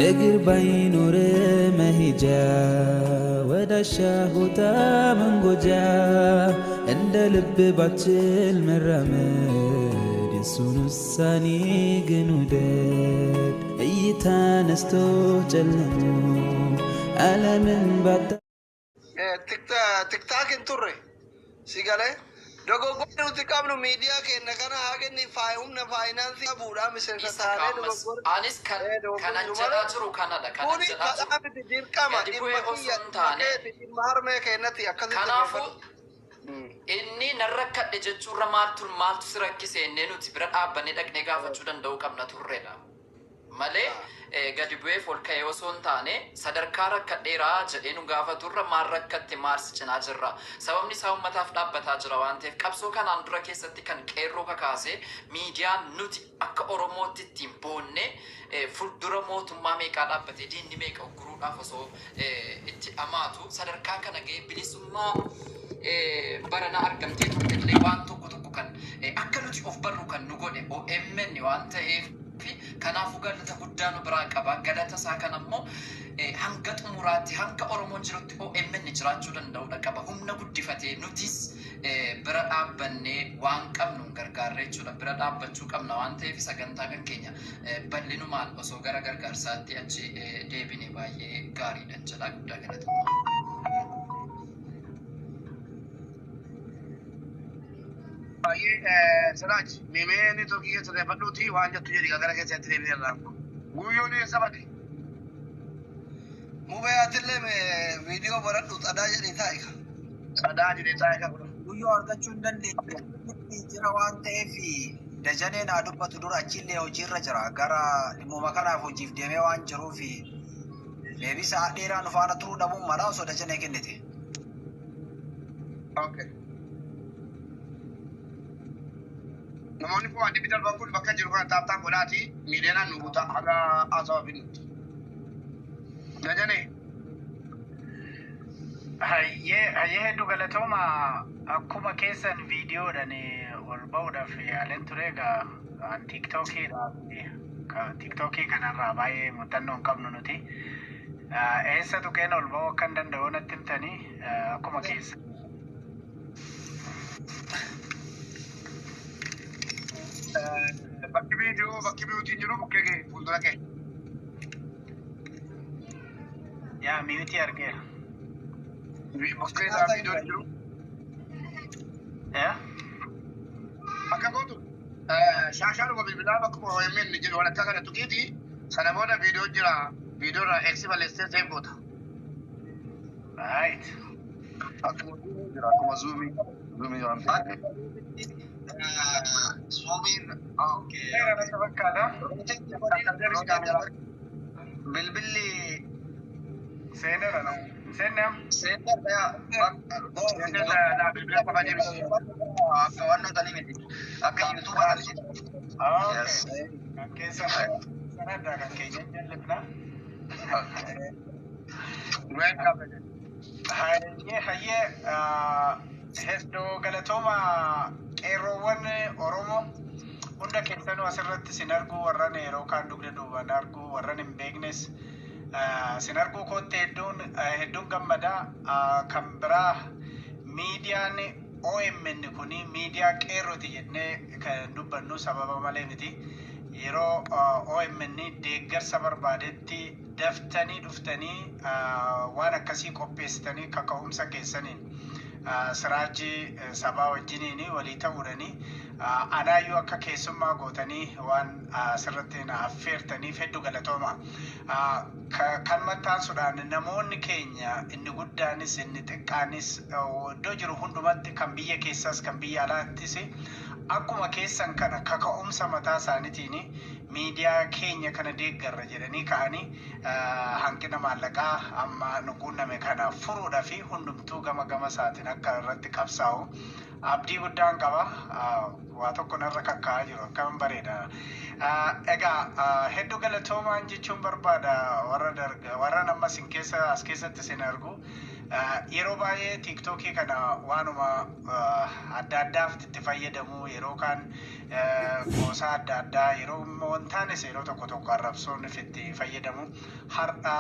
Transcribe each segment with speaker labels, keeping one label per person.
Speaker 1: እግር ባይኖር መሄጃ ወዳሻ ቦታ መንጎጃ እንደ ልብ ባችል መራመድ የሱን ውሳኔ ግን ውደድ እይታ ነስቶ ጨልሞ ዓለምን ባታ
Speaker 2: TikTok hin turre si galee dogoggorri nuti qabnu miidiyaa keenya kana haga inni humna faayinaansii qabuudha miseensa
Speaker 3: Isa
Speaker 2: taanee
Speaker 3: ammas
Speaker 2: dogoggorri
Speaker 3: anis kan
Speaker 2: dogoggorri
Speaker 3: kanan
Speaker 2: jiru
Speaker 3: jedhaa
Speaker 2: malee
Speaker 3: jiru kanadha kanan
Speaker 2: kuni
Speaker 3: jedhaa jiru
Speaker 2: kadhaa miti dirqama
Speaker 3: gadi
Speaker 2: dhimma
Speaker 3: bu'ee
Speaker 2: kiyya
Speaker 3: osoo hin
Speaker 2: dhimma
Speaker 3: taane
Speaker 2: keeti dhimma harmee keenyatti akkasitti
Speaker 3: kanaafuu
Speaker 2: sirreeffadhu.
Speaker 3: inni nan rakkadhe jechuurra maaltu si rakkise innee nuti bira dhaabbannee dhaqnee gaafachuu danda'uu qabna turredha. Malee gadi bu'ee ol ka'ee osoo hin taane sadarkaa rakkadheeraa jedhee nu gaafaturra maal rakkatte maal si cinaa jirra. Sababni isaa uummataaf dhaabbataa jira waan ta'eef qabsoo kanaan dura keessatti kan qeerroo kakaase miidiyaan nuti akka Oromootti ittiin boonne fuuldura mootummaa meeqaa dhaabbatee diinni meeqa ugguruudhaaf osoo itti dhamaatu sadarkaa kana ga'ee bilisummaa barana argamtee turte illee waan tokko tokko kan akka nuti of barru kan nu godhe OMN waan ta'eef kanaafuu galata guddaa nu biraa qaba. Galata isaa kan ammoo hanga xumuraatti hanga Oromoon jirutti OMN jiraachuu danda'udha qaba. Humna guddifatee nutis bira dhaabbannee waan qabnu gargaarree jechuudha. Bira dhaabbachuu qabna waan ta'eef sagantaa kan keenya bal'inumaan osoo gara gargaarsaatti achi deebine baay'ee gaariidha jedha guddaa galatoomaa.
Speaker 4: Baay'ee Siraaj mimee networkii keessa sirreeffadhuuti waan jettu jedhi gara keessatti deebineerra. Guyyoon eessa bade?
Speaker 2: Mubee atillee viidiyoo baradhu xadaa jedhii taa'i.
Speaker 4: Sadaa jedhee taa'e kan kun.
Speaker 5: Guyyoo argachuu hin dandeenye jira waan ta'eef Dajaneen haa dubbatu dura achillee hojiirra jira. Gara dhimmuma kanaaf hojiif deemee waan jiruuf deebii sa'a dheeraa nu faana turuu dhabuun mala osoo Dajanee kennite.
Speaker 4: Okay. Namoonni kuma dhibbi darban kun bakka jiru kana tap tap godhaati miiliyoonaan nu guutaa haga haasawaa finnutti. Dajanee.
Speaker 6: Hayyee hayyee hedduu galatooma akkuma keessan viidiyoodhaan ol ba'uudhaaf yaaleen ture egaa an TikTokiidhaaf TikTokii kanarraa baay'ee muuxannoo hin qabnu nuti. Eessa tuqeen ol ba'uu akka hin danda'u natti himtanii akkuma keessa.
Speaker 4: Bakki viidiyoo bakki muteiin jiru bukkee kee fuuldura kee.
Speaker 6: Yaa muteii argeera.
Speaker 4: Bukkee isaa viidiyoon jiru.
Speaker 6: Yaa?
Speaker 4: Akka gootu shaashaadhuma bilbilaa bakkuma OMN jedhu walakkaa kana tuqiiti sana booda viidiyoon jira viidiyoo irraa eeksi balleessitee save goota.
Speaker 6: Right.
Speaker 7: Akkuma Zoomii jira, akkuma Zoomii. Zoomii waan ta'eef.
Speaker 5: Zoomiin okay.
Speaker 6: Seera natti fakkaata.
Speaker 5: Bilbilli
Speaker 6: Seeneera no. Seenne am.
Speaker 5: Seeneera
Speaker 4: Seeneera bilbila qofa deebisi.
Speaker 5: Akka waan nuti miti. Akka YouTubeaa miti.
Speaker 6: Okay. Kan keessa sanadha kan keenya hin jallifna.
Speaker 4: Welcome.
Speaker 6: Hayyee hayyee hedduu galatooma qeerroowwan Oromoo hunda keessanuu asirratti sin arguu warran yeroo kaan dugda duubaan arguu warran hin beeknes sin arguu kootti hedduun hedduun gammadaa. Kan biraa miidiyaan OMN kuni miidiyaa qeerrooti jennee kan dubbannu sababa malee miti. Yeroo OMN deeggarsa barbaadetti daftanii dhuftanii waan akkasii qopheessitanii kaka'umsa keessaniin Siraajii sabaa wajjiniin walii ta'uudhani anaayyuu akka keessummaa gootanii waan asirratti na affeertaniif hedduu galatooma. Kan maxxansuudhaan namoonni keenya inni guddaanis inni xiqqaanis iddoo jiru hundumatti kan biyya keessaas kan biyya alaattis akkuma keessan kana kaka'umsa mataa isaaniitiin miidiyaa keenya kana deeggarra jedhanii ka'anii hanqina maallaqaa amma nu quunname kana furuudhaa fi hundumtuu gama gama isaatiin akka irratti qabsaa'u Abdii guddaan qaba. Waa tokko narra kakkaa'aa jiru, akkam bareeda. Egaa hedduu galatoomaan jechuun barbaada warra darga warra amma isin keessa as keessatti isin argu. Yeroo baay'ee TikTokii kana waanuma adda addaaf itti fayyadamu, yeroo kaan qoosaa adda addaa, yeroo immoo hin taanes yeroo tokko tokko arrabsoon itti fayyadamu. Har'a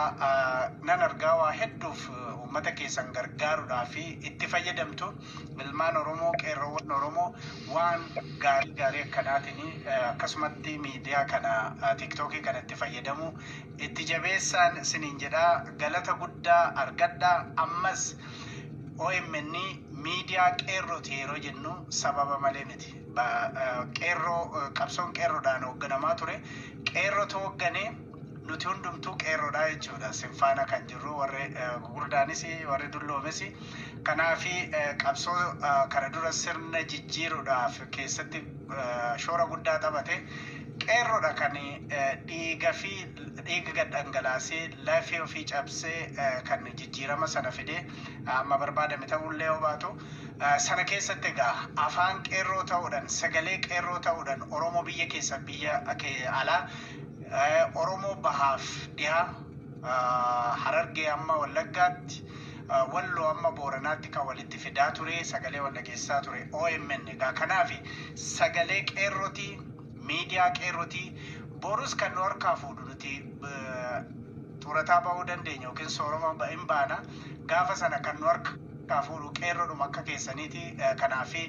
Speaker 6: nan argaa waa hedduuf uummata keessan gargaaruudhaaf itti fayyadamtu. Ilmaan Oromoo, qeerroowwan Oromoo, waan gaarii gaarii akkanaatiin akkasumatti miidiyaa kana, TikTokii kana itti fayyadamu itti jabeessaan isiniin jedhaa. Galata guddaa argadhaa. Ammas OMN miidiyaa qeerrooti yeroo jennu sababa malee miti. Qeerroo, qabsoon qeerroodhaan hoogganamaa ture. Qeerrotu hoogganee, nuti hundumtuu qeerroodha jechuudha. Sinfaana kan jirru warri gurguddaanis warri dulloomes. Kanaafi qabsoo kana dura sirna jijjiiruudhaaf keessatti shoora guddaa taphate. Qeerroodha kan dhiiga fi dhiiga gad dhangalaasee, lafee ofii cabsee kan jijjiirama sana fide. Amma barbaadame ta'ullee yoo baatu, sana keessatti egaa afaan qeerroo ta'uudhaan, sagalee qeerroo ta'uudhaan, Oromoo biyya keessa, biyya alaa, Oromoo bahaaf dhihaa, Harargee amma Wallaggaatti, Walloo amma Booranaatti kan walitti fidaa ture, sagalee wal dhageessisaa ture OMN. Egaa kanaaf sagalee qeerrootii, miidiyaa qeerrootii. Borus kan nu harkaa fuudhu, nuti xurataa bahuu dandeenya yookiin sooroma hin baana, gaafa sana kan nu harkaa fuudhu qeerroodhuma akka keessaniiti. Kanaafi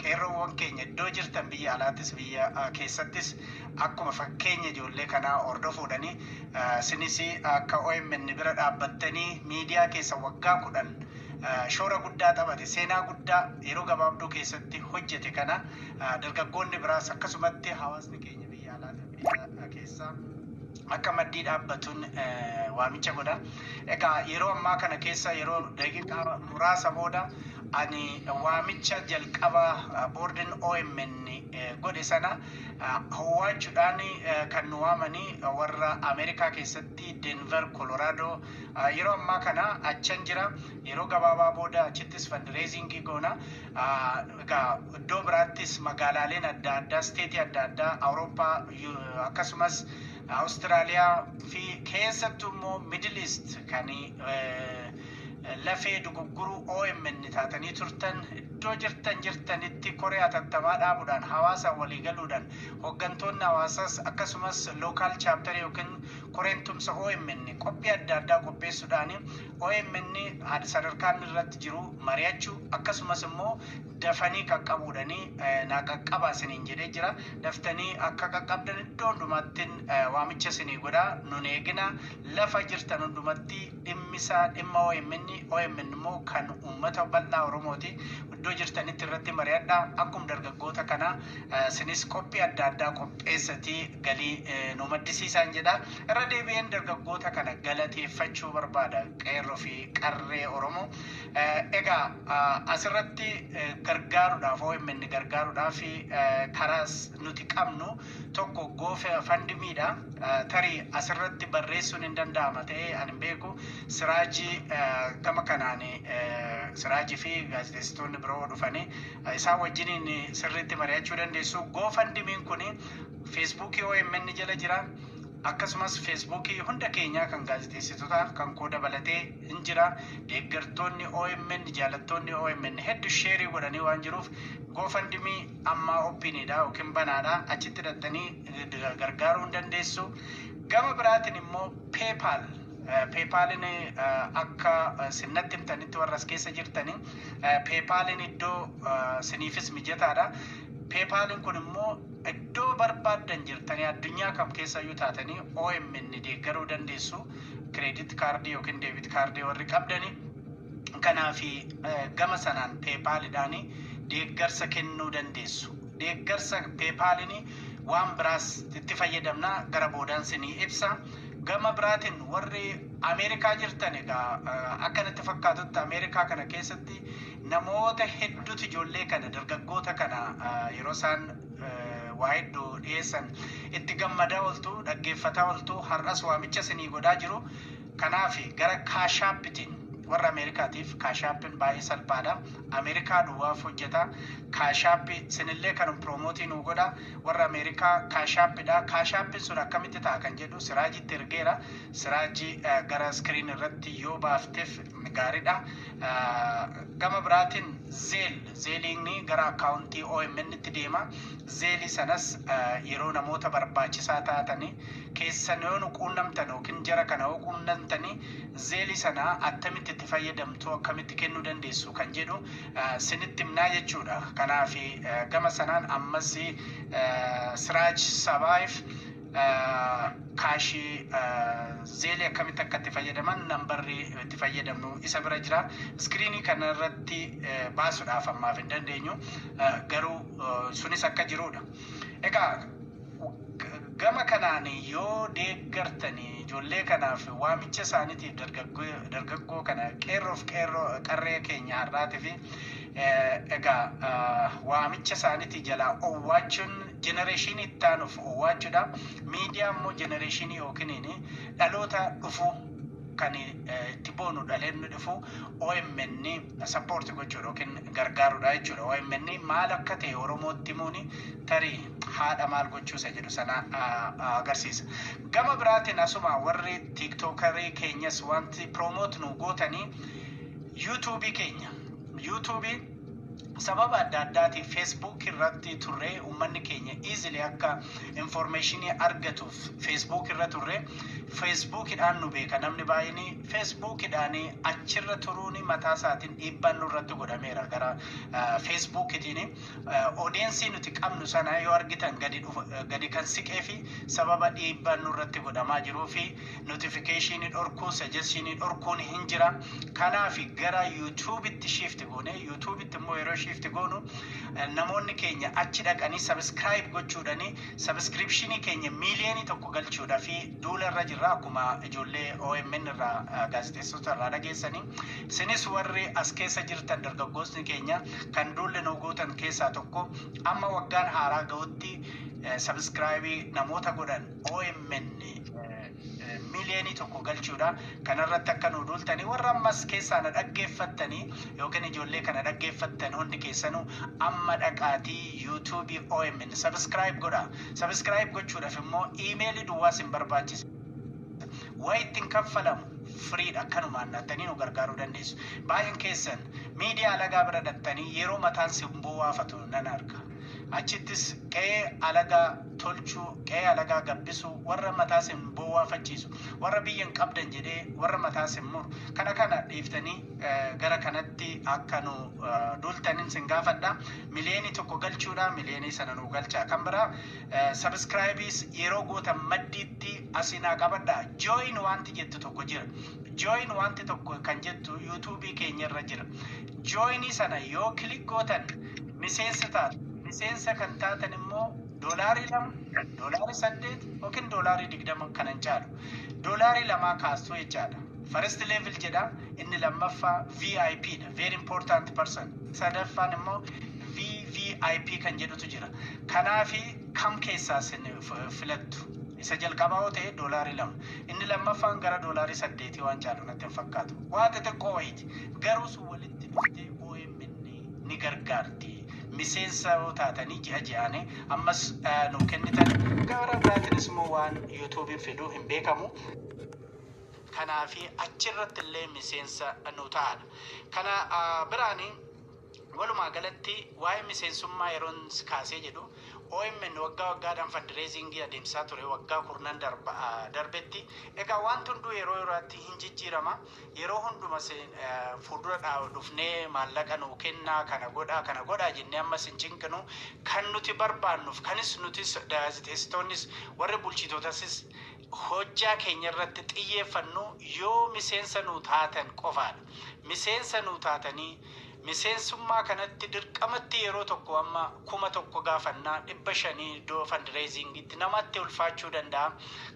Speaker 6: qeerroowwan keenya iddoo jirtan, biyya alaattis biyya keessattis, akkuma fakkeenya ijoollee kanaa hordofuudhani sinis akka OMN bira dhaabbattanii miidiyaa keessa waggaa 10 shoora guddaa taphate, seenaa guddaa yeroo gabaabduu keessatti hojjete kana, dargaggoonni biraas akkasumatti hawaasni keenya biyya alaatii biyya keessaa akka maddii dhaabbatuun waamicha godha. Egaa yeroo ammaa kana keessa, yeroo daqiiqaa muraasa booda, ani waamicha jalqaba boordiin OMN godhe sana hawwaachuudhaan kan nu waamanii warra Ameerikaa keessatti Denver, Colorado, yeroo ammaa kana achan jira. Yeroo gabaabaa booda achittis fundraisingii goona. Egaa iddoo biraattis magaalaaleen adda addaa, stateii adda addaa, Awurooppaa, akkasumas Awustiraaliyaa fi keessattuu immoo Middle East kan lafee dugugguruu OMN taatanii turtan, iddoo jirtan jirtanitti koree hatattamaa dhaabuudhaan, hawaasa walii galuudhaan, hooggantoonni hawaasaas akkasumas local chapterii yookiin koreen tumsa OMN qophii adda addaa qopheessuudhaan OMN sadarkaan irratti jiru mari'achuu, akkasumas immoo dafanii qaqqabuudhanii naa qaqqabaa isiniin jedhee jira. Daftanii akka qaqqabdan iddoo hundumaatti waamicha isinii godhaa. Nun eegina, lafa jirtan hundumatti dhimmisaa dhimma OMN, OMN immoo kan uummata bal'aa Oromooti. Iddoo jirtanitti irratti mari'adhaa. Akkuma dargaggoota kanaa isinis qophii adda addaa qopheessatii galii nu maddisiisaan jedha. Irra deebi'een dargaggoota kana galateeffachuu barbaada, qeerroo fi qarree Oromoo. Egaa asirratti gargaaruudhaaf, OMN gargaaruudhaaf, karaa nuti qabnu tokko GoFundMedha. Tarii asirratti barreessuun hin danda'ama ta'ee ani hin beeku. Siraajii gama kanaan Siraajii fi gaazexeessitoonni biroo dhufanii isaan wajjiniin sirriitti mari'achuu dandeessu. GoFundMen kun Facebookii OMN jala jira. Akkasumas Facebookii hunda keenyaa kan gaazexeessitoota kan koo dabalatee hin jira. Deeggartoonni OMN, jaalattoonni OMN hedduu shareii godhanii waan jiruuf, GoFundMe ammaa openiidha yookiin banaadha. Achitti hidhattanii gargaaruu hin dandeessu. Gama biraatiin immoo PayPal. PayPalin akka sinnatti himtanitti, warra as keessa jirtanii, PayPalin iddoo siniifis mijataadha. PayPalin kun immoo iddoo barbaaddan jirtanii, addunyaa kam keessayyuu taatanii, OMN deeggaruu dandeessu. Credit cardii yookiin debit cardii warri qabdanii. Kanaaf gama sanaan PayPalidhaan deeggarsa kennuu dandeessu. Deeggarsa PayPalin waan biraas itti fayyadamna, gara boodaan sinii ibsa. Gama biraatiin warri Ameerikaa jirtan, egaa akka natti fakkaatutti Ameerikaa kana keessatti namoota hedduutu ijoollee kana, dargaggoota kana, yeroo isaan waa hedduu dhiyeessan itti gammadaa ooltu, dhaggeeffataa ooltu, har'as waamicha isinii godhaa jiru. Kanaaf gara Cash Appitiin Warra Ameerikaatiif Cash Appiin baay'ee salphaadha. Ameerikaa duwwaaf hojjeta. Cash Appii sinillee kan promote nu godha. Warra Ameerikaa Cash Appiidha. Cash Appiin sun akkamitti ta'a kan jedhu Siraajitti ergeera. Siraajii gara screen irratti yoo baafteef gaariidha. Gama biraatiin Zelle, Zelleiin gara akkaawuntii OMN itti deema. Zelle sanas yeroo namoota barbaachisaa taatanii keessan yoo nu quunnamtan yookiin jara kana yoo quunnamtanii, Zelle sana attamitti itti fayyadamtu, akkamitti kennuu dandeessu kan jedhu sinitti himnaa jechuudha. Kanaaf gama sanaan ammas Siraaj Sabaayif cash Zelle akkamitti akka itti fayyadaman nambarri itti fayyadamnu isa bira jira. Screenii kana irratti baasuudhaaf ammaaf hin dandeenyu, garuu sunis akka jirudha. Egaa gama kanaan yoo deeggartanii ijoollee kanaaf, waamicha isaaniitiif, dargaggoo kana, qeerroof qeerroo qarree keenya har'aatii fi egaa waamicha isaaniitii jalaa owwaachuun generationii itti aanuuf owwaachuudha. Miidiyaa immoo generationii yookiin dhaloota dhufuu kan itti boonu, dhaloonni dhufu OMN support gochuudha yookiin gargaaruudha jechuudha. OMN maal akka ta'e Oromootti himuun tarii haadha maal gochuusa jedhu sana agarsiisa. Gama biraatiin asuma warri TikTokerii keenyas wanti promote nu gootanii YouTubeii keenya. YouTubeii sababa adda addaatiif Facebook irratti turre, uummanni keenya easily akka informationii argatuuf Facebook irra turre. Facebookidhaan nu beeka namni baay'een. Facebookidhaan achirra turuun mataa isaatiin dhiibbaan nurratti godhameera. Gara Facebookitiin audienceii nuti qabnu sana yoo argitan gadi gadi kan siqee fi sababa dhiibbaan nurratti godhamaa jiruu fi notificationii dhorkuu, suggestionii dhorkuun hin jira. Kanaaf gara YouTubeitti shift goone. YouTubeitti immoo yeroo shift goonu namoonni keenya achi dhaqanii subscribe gochuudhani subscriptionii keenya 1 million galchuudha fi duula irra jirra. Akkuma ijoollee OMN irraa, gaazexeessota irraa dhageessanii, isinis warri as keessa jirtan dargaggoosni keenya kan duulli nu gootan keessaa tokko, amma waggaan haaraa ga'utti subscribeii namoota godhan OMN 1 million galchuudha. Kanarratti akka nu duultanii, warra ammas keessaa na dhaggeeffattanii yookiin ijoollee kana dhaggeeffattan hundi keessanuu, amma dhaqaatii YouTubeii OMN subscribe godha. Subscribe gochuudhaaf immoo emailii duwwaas hin barbaachisa. Waa ittiin kaffalamu, freedha. Akkanumaan nattanii nu gargaaruu dandeessu. Baay'een keessan miidiyaa alagaa bira dhattanii yeroo mataan simboo waafatu nan arga. Achittis qe'ee alagaa tolchuu, qe'ee alagaa gabbisuu, warra mataa simboo waafachiisu, warra biyya hin qabdan jedhee warra mataa simmuru kana kana dhiiftanii gara kanatti akka nu duultanin sin gaafadha. 1 million galchuudha, miliyoonii sana nu galcha. Kan biraa subscribeiis yeroo gootan maddiitti asinaa qabadha. Join wanti jettu tokko jira. Join wanti tokko kan jettu YouTubeii keenya irra jira. Joinii sana yoo click gootan miseensa taatu. Miseensa kan taatan immoo $2, $8 yookiin $20 kan hin caalu. $2 kaastuu jechaadha. First level jedha, inni lammaffaa VIP dha. Very important person. Sadaffaan immoo VVIP kan jedhutu jira. Kanaafi kam keessaa isin filattu? Isa jalqabaa yoo ta'e $2. Inni lammaffaan gara $8 waan caalu natti hin fakkaatu. Waa xixiqqoo wayiiti. Garuu sun walitti dhuftee OMN ni gargaarti. Miseensa yoo taatanii ji'a ji'aanii ammas nu kennitan, gara biraatiinis immoo waan YouTubeiin fiduu hin beekamu. Kanaafi achirratti illee miseensa nu ta'adha. Kana biraanii walumaa galatti waa'ee miseensummaa yeroon kaasee jedhu, OMN waggaa waggaadhaan fundraisingii adeemsisaa ture waggaa kurnan darbetti. Egaa wanti hunduu yeroo yerootti hin jijjiirama. Yeroo hunduma fuuldura dhufnee maallaqa nuu kennaa, kana godhaa, kana godhaa jennee ammas hin cinqinu. Kan nuti barbaannuuf kanis nutis gaazexeessitoonnis warri bulchitootasis hojjaa keenya irratti xiyyeeffannu yoo miseensa nuu taatan qofaadha. Miseensa nuu taatanii miseensummaa kanatti dirqamatti yeroo tokko amma 1000 gaafannaa, 500 iddoo fundraisingiitti namatti ulfaachuu danda'a.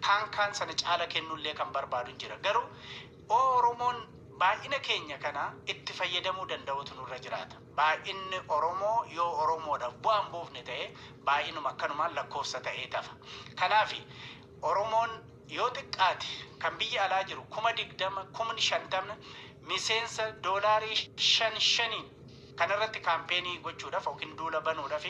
Speaker 6: Kaan kaan sana caala kennuullee kan barbaadu hin jira. Garuu Oromoon baay'ina keenya kana itti fayyadamuu danda'utu nurra jiraata. Baay'inni Oromoo yoo Oromoodhaaf bu'aan buufne ta'e, baay'inuma akkanumaan lakkoofsa ta'ee tafa. Kanaaf Oromoon yoo xiqqaate kan biyya alaa jiru 20,000, 50,000 Miseensa doolaarii shan shaniin kanarratti campaign gochuudhaaf yookiin duula banuudhaaf,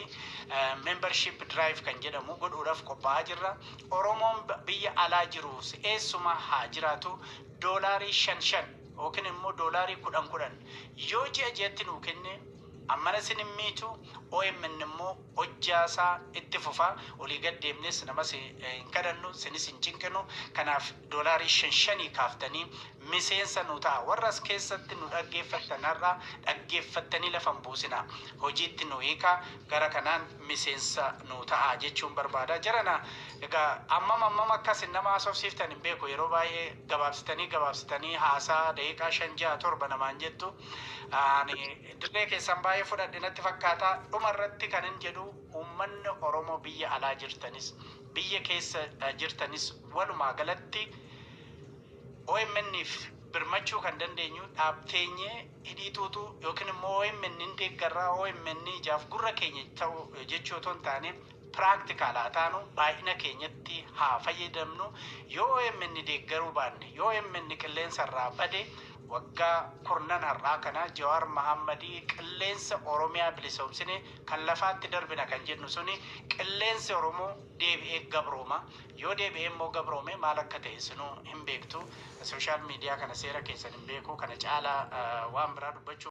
Speaker 6: membership drive kan jedhamu godhuudhaaf qophaa'aa jirra. Oromoon biyya alaa jiru eessuma haa jiraatu, doolaarii shan shan yookiin immoo doolaarii 10 10 yoo ji'a ji'atti nuu kenne, ammana isin hin miitu. OMN immoo hojjaasaa itti fufa. Olii gad deemnes namas hin kadhannu, sinis hin cinqinu. Kanaaf doolaarii shan shanii kaaftanii miseensa nu ta'a. Warra as keessatti nu dhaggeeffattan, har'a dhaggeeffattanii lafa hin buusina, hojiitti nu hiika. Gara kanaan miseensa nu ta'a jechuun barbaada. Jarana, egaa ammam ammam akkasin nama haasofsiiftan hin beeku. Yeroo baay'ee gabaabsitanii gabaabsitanii haasaa daqiiqaa 5, 6, 7 namaan jettu. Ani dirree keessan baay'ee fudhadhe natti fakkaata. Dhuma irratti kan hin jedhu, uummanni Oromoo biyya alaa jirtanis, biyya keessa jirtanis, walumaa galatti OMN'if birmachuu kan dandeenyu dhaabteenyee hidhii tuutuu yookiin immoo OMN hin deeggarraa, OMN ijaaf gurra keenya ta'u jechuu otoo hin taane, practical haa taanu, baay'ina keenyatti haa fayyadamnu. Yoo OMN deeggaruu baanne, yoo OMN qilleensa irraa bade, waggaa kurnan har'aa kana Jawaar Mahammadii qilleensa Oromiyaa bilisoomsine kan lafaatti darbina kan jennu suni, qilleensi Oromoo deebi'ee gabrooma. Yoo deebi'ee immoo gabroome, maal akka ta'e sinuu hin beektu. Social media kana seera keessan hin beeku, kana caalaa waan biraa dubbachuu